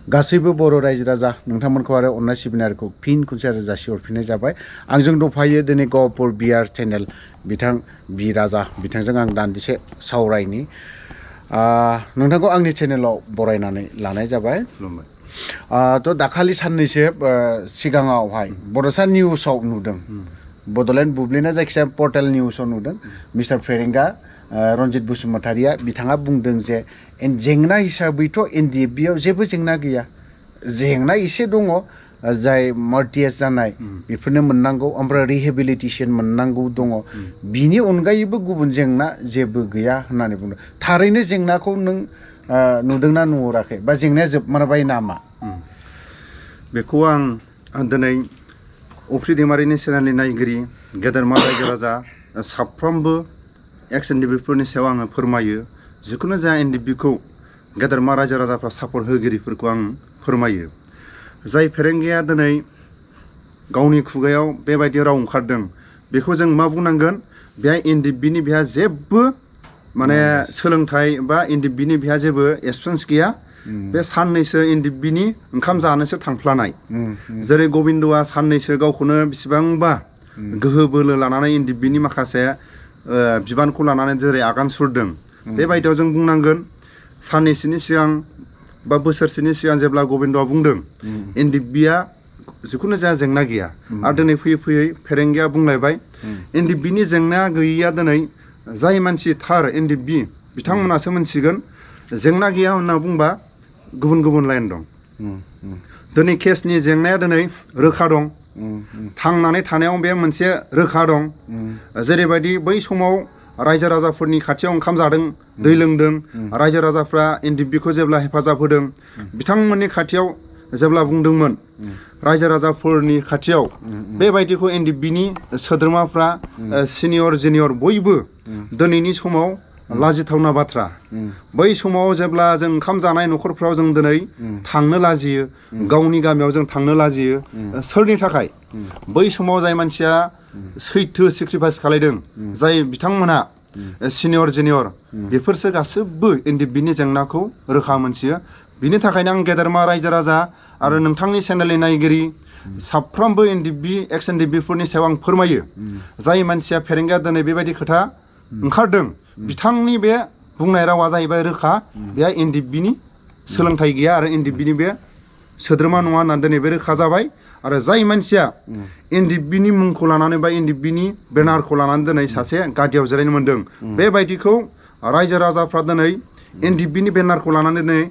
गासैबो बर' रायजो राजा नोंथांमोनखौ आरो अननाय सिबिनायखौ फिन खनसे आरो जासिहरफिननाय जाबाय आंजों दंफायो दिनै गहपुर बिआर चेनेल बिथां बि राजा बिथांजों आं दान्दिसे सावरायनि नोंथांखौ आंनि चेनेलाव बरायनानै लानाय जाबाय थ' दाखालि साननैसो सिगाङावहाय बड'सा निउसाव नुदों बड'लेण्ड बुब्लिना जायखिजाया पर्टेल निउसाव नुदों मिस्टार फेरेंगा रन्जित बसुमतारिया बिथाङा बुंदों जे जेंना हिसाबैथ' एनडिएफबिआव जेबो जेंना गैया जेंना एसे दङ जाय मार्टियास जानाय बेफोरनो मोननांगौ ओमफ्राय रिहेबिलिटेसन मोननांगौ दङ बिनि अनगायैबो गुबुन जेंना जेबो गैया होननानै बुंदों थारैनो जेंनाखौ नों नुदोंना नुहुराखै बा जेंनाया जोबमारबाय नामा बेखौ आं दिनै अफ्रि दैमारिनि चेनेलनि नायगिरि गेदेरमा रायजो राजा साफ्रोमबो एक्स एनडिबिफोरनि सायाव आङो फोरमायो जिखुनु जाया एनडिबिखौ गेदेरमा रायजो राजाफ्रा सापर्ट होगिरिफोरखौ आं फोरमायो जाय फेरेंगाया दिनै गावनि खुगायाव बेबायदि राव ओंखारदों बेखौ जों मा बुंनांगोन बेहाय एनडिबिनि बेहा जेबो माने सोलोंथाइ बा एनडिबिनि बेहा जेबो एक्सपिरियेन्स गैया बे साननैसो एनडिबिनि ओंखाम जानोसो थांफ्लानाय जेरै गबिन्दआ साननैसो गावखौनो बेसेबांबा गोहो बोलो लानानै एनडिबिनि माखासे बिबानखौ लानानै जेरै आगान सुरदों बेबायदियाव जों बुंनांगोन साननैसोनि सिगां बा बोसोरसेनि सिगां जेब्ला गबिन्दआ बुंदों एनडिबिया जिखुनु जाया जेंना गैया आरो दिनै फैयै फैयै फेरेंगाया बुंलायबाय एनडिबिनि जेंना गैयैया दिनै जाय मानसि थार एनडिबि बिथांमोनासो मोनसिगोन जेंना गैया होनना बुंबा गुबुन गुबुन लाइन दं दिनै केसनि जेंनाया दिनै रोखा दं थांनानै थानायाव बे मोनसे रोखा दं जेरैबायदि बै समाव रायजो राजाफोरनि खाथियाव ओंखाम जादों दै लोंदों रायजो राजाफ्रा एनडिबिखौ जेब्ला हेफाजाब होदों बिथांमोननि खाथियाव जेब्ला बुंदोंमोन रायजो राजाफोरनि खाथियाव बेबायदिखौ एनडिबिनि सोद्रोमाफ्रा सिनियर जुनियर बयबो दिनैनि समाव लाजिथावना बाथ्रा बै समाव जेब्ला जों ओंखाम जानाय न'खरफ्राव जों दिनै थांनो लाजियो गावनि गामियाव जों थांनो लाजियो सोरनि थाखाय बै समाव जाय मानसिया सैथो सेक्रिफाइस खालायदों जाय बिथांमोना सिनियर जुनियर बेफोरसो गासैबो एनडिबिनि जेंनाखौ रोखा मोनथियो बिनि थाखायनो आं गेदेरमा रायजो राजा आरो नोंथांनि चेनेलनि नायगिरि साफ्रोमबो एनडिबि एक्स एनडिबिफोरनि सायाव आं फोरमायो जाय मानसिया फेरेंगाया दिनै बेबायदि खोथा ओंखारदों बिथांनि बे बुंनाय रावा जाहैबाय रोखा बेहा एनडिबिनि सोलोंथाइ गैया आरो एनडिबिनि बे सोद्रोमा नङा होननानै दिनै बे रोखा जाबाय आरो जाय मानसिया एनडिबिनि मुंखौ लानानै बा एनडिबिनि बेनारखौ लानानै दिनै सासे गादियाव जिरायनो मोन्दों बेबायदिखौ रायजो राजाफ्रा दिनै एनडिबिनि बेनारखौ लानानै दिनै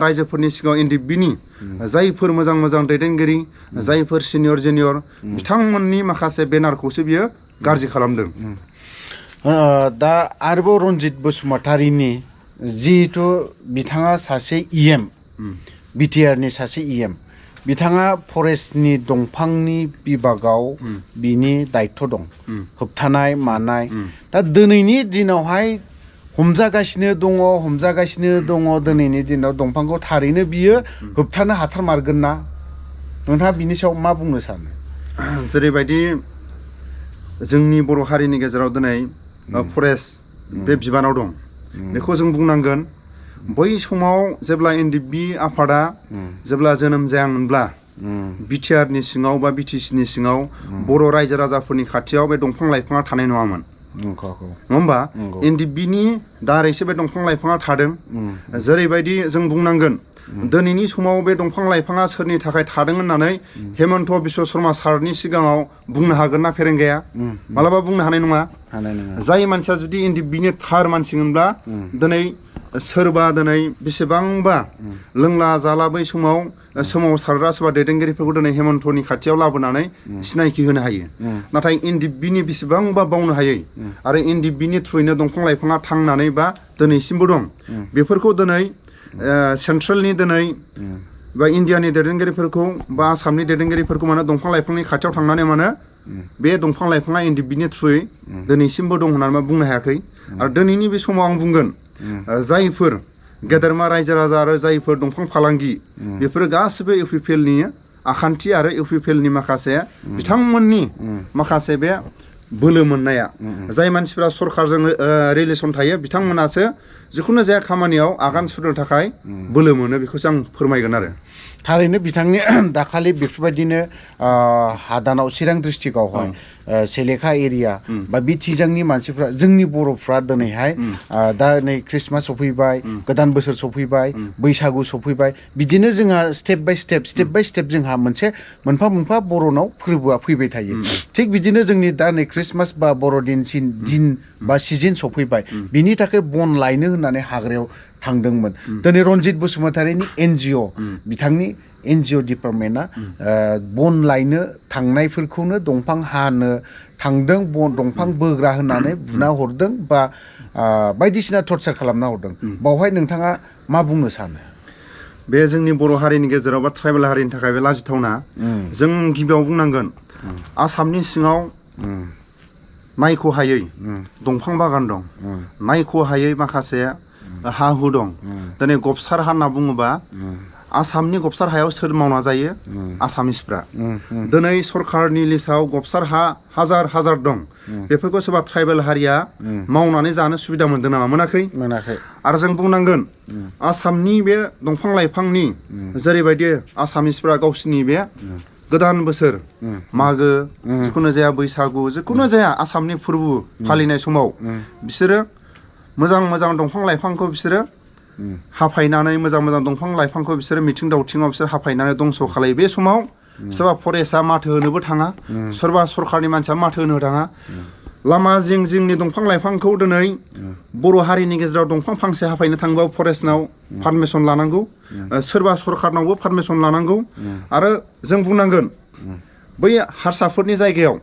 रायजोफोरनि सिगाङाव एनडिबिनि जायफोर मोजां मोजां दैदेनगिरि जायफोर सिनियर जुनियर बिथांमोननि माखासे बेनारखौसो बियो गाज्रि खालामदों दा आरोबाव रन्जित बसुमतारिनि जिहेथु बिथाङा सासे इएम बिटिआरनि सासे इएम बिथाङा फरेस्टनि दंफांनि बिभागाव बिनि दायित्व दं होबथानाय मानाय दा दिनैनि दिनावहाय हमजागासिनो दङ दिनैनि दिनाव दंफांखौ थारैनो बियो होबथानो हाथारमारगोन ना नोंथाङा बिनि सायाव मा बुंनो सानो जेरैबायदि जोंनि बर' हारिनि गेजेराव दिनै फरेस्ट बे बिबानाव दं बेखौ जों बुंनांगोन बै समाव जेब्ला एनडिबि आफादा जेब्ला जोनोम जायामोनब्ला बिटिआरनि सिङाव बा बिटिसिनि सिङाव बर' रायजो राजाफोरनि खाथियाव बे दंफां लाइफाङा थानाय नङामोन नङा होमबा एनडिबिनि दारैसो बे दंफां लाइफाङा थादों जेरैबायदि जों बुंनांगोन दिनैनि समाव बे दंफां लाइफाङा सोरनि थाखाय थादों होननानै हेमन्त बिश्व शर्मा सारनि सिगाङाव बुंनो हागोन ना फेरेंगाया मालाबा बुंनो हानाय नङा जाय मानसिया जुदि एनडिबिनि थार मानसिमोनब्ला दिनै सोरबा दिनै बेसेबांबा लोंला जाला बै समाव सोमावसारग्रा सोरबा दैदेनगिरिफोरखौ दिनै हेमन्तनि खाथियाव लाबोनानै सिनायथि होनो हायो नाथाय एनडिबिनि बेसेबांबा बावनो हायै आरो एनडिबिनि थ्रुयैनो दंफां लाइफाङा थांनानै बा दिनैसिमबो दं बेफोरखौ दिनै सेन्ट्रेलनि दिनै बा इन्डियानि दैदेनगिरिफोरखौ बा आसामनि दैदेनगिरिफोरखौ माने दंफां लाइफांनि खाथियाव थांनानै माने बे दंफां लाइफाङा एनडिबिनि थ्रुयै दिनैसिमबो दं होननानै बुंनो हायाखै आरो दिनैनि बे समाव आं बुंगोन जायफोर गेदेरमा रायजो राजा आरो जायफोर दंफां फालांगि बेफोरो गासिबो इउपिपिएलनि आखान्थि आरो इउपिपिएलनि माखासे बिथांमोननि माखासे बे बोलो मोननाया जाय मानसिफ्रा सरकारजों रिलेसन थायो बिथांमोनासो जिखुनु जाया खामानियाव आगान सुरनो थाखाय बोलो मोनो बेखौसो आं फोरमायगोन आरो थारैनो बिथांनि दाखालि बेफोरबायदिनो हादानाव चिरां डिस्ट्रिक्टआवहाय सेलेखा एरिया बा बिथिजांनि मानसिफ्रा जोंनि बर'फ्रा दिनैहाय दा नै ख्रिस्टमास सफैबाय गोदान बोसोर सफैबाय बैसागु सफैबाय बिदिनो जोंहा स्टेप बाय स्टेप जोंहा मोनसे मोनफा मोनफा बर'नाव फोरबोआ फैबाय थायो थिग बिदिनो जोंनि दा नै ख्रिस्टमास बा बर'दिन दिन बा सिजन सफैबाय बिनि थाखाय बन लायनो होननानै हाग्रायाव थांदोंमोन दिनै रनजित बसुमतारीनि NGO बिथांनि NGO डिपार्टमेन्टआ बन लायनो थांनायफोरखौनो दंफां हानो थांदों दंफां बोग्रा होननानै बुना हरदों बा बायदिसिना टर्चार खालामना हरदों बावहाय नोंथाङा मा बुंनो सानो बे जोंनि बर' हारिनि गेजेराव बा ट्राइबेल हारिनि थाखाय बे लाजिथावना जों गिबियाव बुंनांगोन आसामनि सिङाव नायख'हायै दंफां बागान दं नायख'हायै माखासे हा हु दं दिनै गबसार हा होनना बुङोबा आसामनि गबसार हायाव सोर मावना जायो आसामिसफ्रा दिनै सरकारनि लिस्टआव गबसार हा हाजार दं बेफोरखौ सोरबा ट्राइबेल हारिया मावनानै जानो सुबिदा मोनदों नामा मोनाखै आरो जों बुंनांगोन आसामनि बे दंफां लाइफांनि जेरैबायदि आसामिसफ्रा गावसिनि बे गोदान बोसोर मागो जिखुनु जाया बैसागु जिखुनु जाया आसामनि फोरबो फालिनाय समाव बिसोरो मोजां दंफां लाइफांखौ बिसोरो हाफायनानै मोजां दंफां लाइफांखौ बिसोरो मिथिं दावथिङाव बिसोर हाफायनानै दंस' खालायो बे समाव सोरबा फरेस्टआ माथो होनोबो थाङा सोरबा सरकारनि मानसिया माथो होनो थाङा लामा जिंनि दंफां लाइफांखौ दिनै बर' हारिनि गेजेराव दंफां फांसे हाफायनो थाङोबा फरेस्टनाव पारमिसन लानांगौ सोरबा सरकारनावबो पारमिसन लानांगौ आरो जों बुंनांगोन बै हारसाफोरनि जायगायाव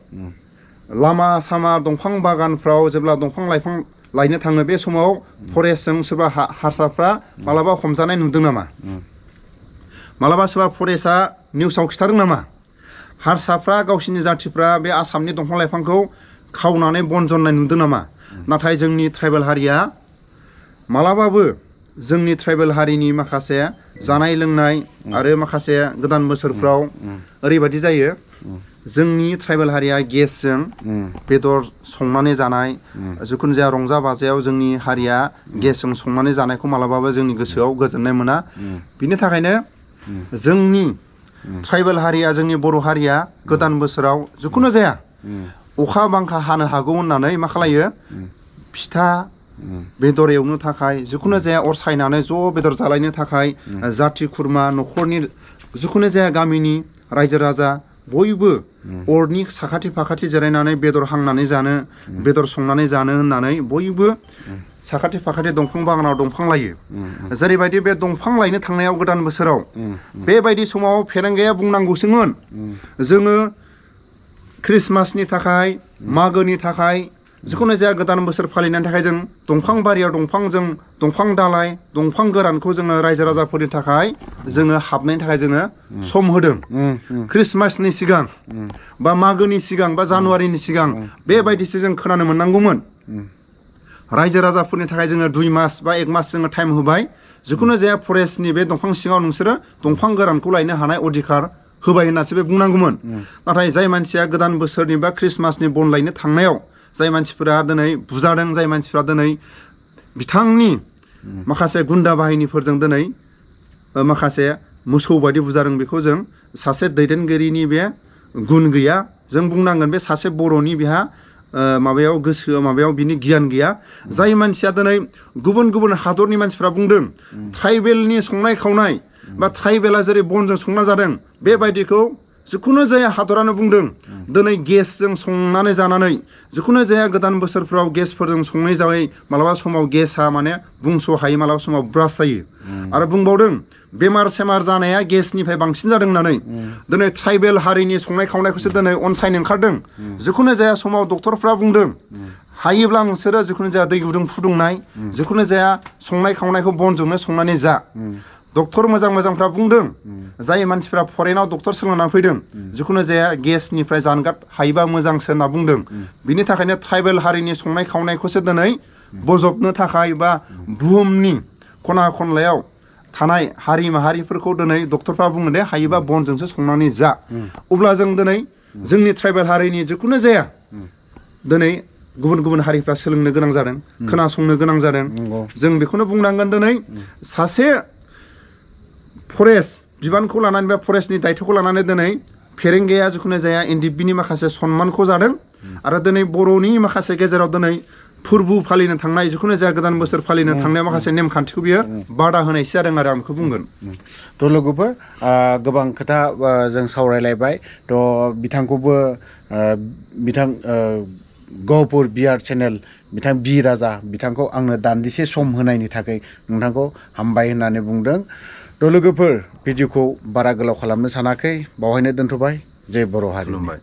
लामा सामा दंफां बागानफ्राव जेब्ला दंफां लाइफां लायनो थाङो बे समाव फरेस्टजों सोरबा हारसाफ्रा मालाबा हमजानाय नुदों नामा मालाबा सोरबा फरेस्टआ निउसाव खिथादों नामा हारसाफ्रा गावसिनि जाथिफ्रा बे आसामनि दंफां लाइफांखौ खावनानै बन जननाय नुदों नामा नाथाय जोंनि ट्राइबेल हारिया मालाबाबो जोंनि ट्राइबेल हारिनि माखासे जानाय लोंनाय आरो माखासे गोदान बोसोरफ्राव ओरैबायदि जायो जोंनि ट्राइबेल हारिया गेसजों बेदर संनानै जानाय जिखुनु जाया रंजा बाजायाव जोंनि हारिया गेसजों संनानै जानायखौ मालाबाबो जोंनि गोसोआव गोजोननाय मोना बिनि थाखायनो जोंनि ट्राइबेल हारिया जोंनि बर' हारिया गोदान बोसोराव जिखुनु जाया अखा बांखा हानो हागौ होननानै मा खालायो फिथा बेदर एवनो थाखाय जिखुनु जाया अर सायनानै ज' बेदर जालायनो थाखाय जाथि खुरमा न'खरनि जिखुनु जाया गामिनि रायजो राजा बयबो अरनि साखाथि फाखाथि जिरायनानै बेदर हांनानै जानो बेदर संनानै जानो होननानै बयबो साखाथि फाखाथि दंफां बागानाव दंफां लायो जेरैबायदि बे दंफां लायनो थांनायाव गोदान बोसोराव बेबायदि समाव फेरेंगाया बुंनांगौसोमोन जोङो ख्रिस्टमासनि थाखाय मागोनि थाखाय जिखुनु जाया गोदान बोसोर फालिनायनि थाखाय जों दंफां बारियाव दंफां दालाय दंफां गोरानखौ जोङो रायजो राजाफोरनि थाखाय जोङो हाबनायनि थाखाय जोङो सम होदों ख्रिस्टमासनि सिगां बा मागोनि सिगां बा जानुवारिनि सिगां बेबायदिसो जों खोनानो मोननांगौमोन रायजो राजाफोरनि थाखाय जोङो 2 मास बा 1 मास जोङो टाइम होबाय जिखुनु जाया फरेस्टनि बे दंफां सिङाव नोंसोरो दंफां गोरानखौ लायनो हानाय अधिकार होबाय होननासो बे बुंनांगौमोन नाथाय जाय मानसिया गोदान बोसोरनि बा ख्रिस्टमासनि बन लायनो थांनायाव जाय मानसिफोरा दिनै बुजादों जाय मानसिफोरा दिनै बिथांनि माखासे गुन्दा बाहिनीफोरजों दिनै माखासे मोसौ बायदि बुजादों बेखौ जों सासे दैदेनगिरिनि बे गुन गैया जों बुंनांगोन बे सासे बर'नि बेहा माबायाव बिनि गियान गैया जाय मानसिया दिनै गुबुन हादरनि मानसिफ्रा बुंदों ट्राइबेलनि संनाय खावनाय बा ट्राइबेला जेरै बनजों संना जादों बेबायदिखौ जिखुनु जाया हादरानो बुंदों दिनै गेसजों संनानै जानानै जिखुनु जाया गोदान बोसोरफ्राव गेसफोरजों संनाय जायै मालाबा समाव गेसआ माने बुंस' हायै मालाबा समाव ब्रास जायो आरो बुंबावदों बेमार सेमार जानाया गेसनिफ्राय बांसिन जादों होननानै दिनै ट्राइबेल हारिनि संनाय खावनायखौसो दिनै अनसायनो ओंखारदों जिखुनु जाया समाव डक्टरफ्रा बुंदों हायोब्ला नोंसोरो जिखुनु जाया दै गुदुं फुदुंनाय जिखुनु जाया संनाय खावनायखौ बनजोंनो संनानै जा डक्टर मोजांफ्रा बुंदों जाय मानसिफ्रा फरेनाव डक्टर सोलोंनानै फैदों जिखुनु जाया गेसनिफ्राय जानगार हायोबा मोजांसो होनना बुंदों बिनि थाखायनो ट्राइबेल हारिनि संनाय खावनायखौसो दिनै बजबनो थाखाय बा बुहुमनि खना खनलायाव थानाय हारि माहारिफोरखौ दिनै डक्टरफ्रा बुङो दे हायोबा बनजोंसो संनानै जा अब्ला जों दिनै जोंनि ट्राइबेल हारिनि जिखुनु जाया दिनै गुबुन गुबुन हारिफ्रा सोलोंनो गोनां जादों खोनासंनो गोनां जादों नंगौ जों बेखौनो बुंनांगोन दिनै सासे फरेस्ट बिबानखौ लानानै बा फरेस्टनि दायथ'खौ लानानै दिनै फेरेंगाया जिखुनु जाया एनडिएफबिनि माखासे सनमानखौ जादों आरो दिनै बर'नि माखासे गेजेराव दिनै फोरबो फालिनो थांनाय जिखुनु जाया गोदान बोसोर फालिनो थांनाय माखासे नेमखान्थिखौ बियो बादा होनायसो जादों आरो आं बेखौ बुंगोन थ' लोगोफोर गोबां खोथा जों सावरायलायबाय थ' बिथांखौबो बिथां गहपुर बिआर चेनेल बिथां बि राजा बिथांखौ आंनो दान्दिसे सम होनायनि थाखाय नोंथांखौ हामबाय होननानै बुंदों थ' लोगोफोर भिडिअखौ बारा गोलाव खालामनो सानाखै बावहायनो दोनथ'बाय जय बर' हारि खुलुमबाय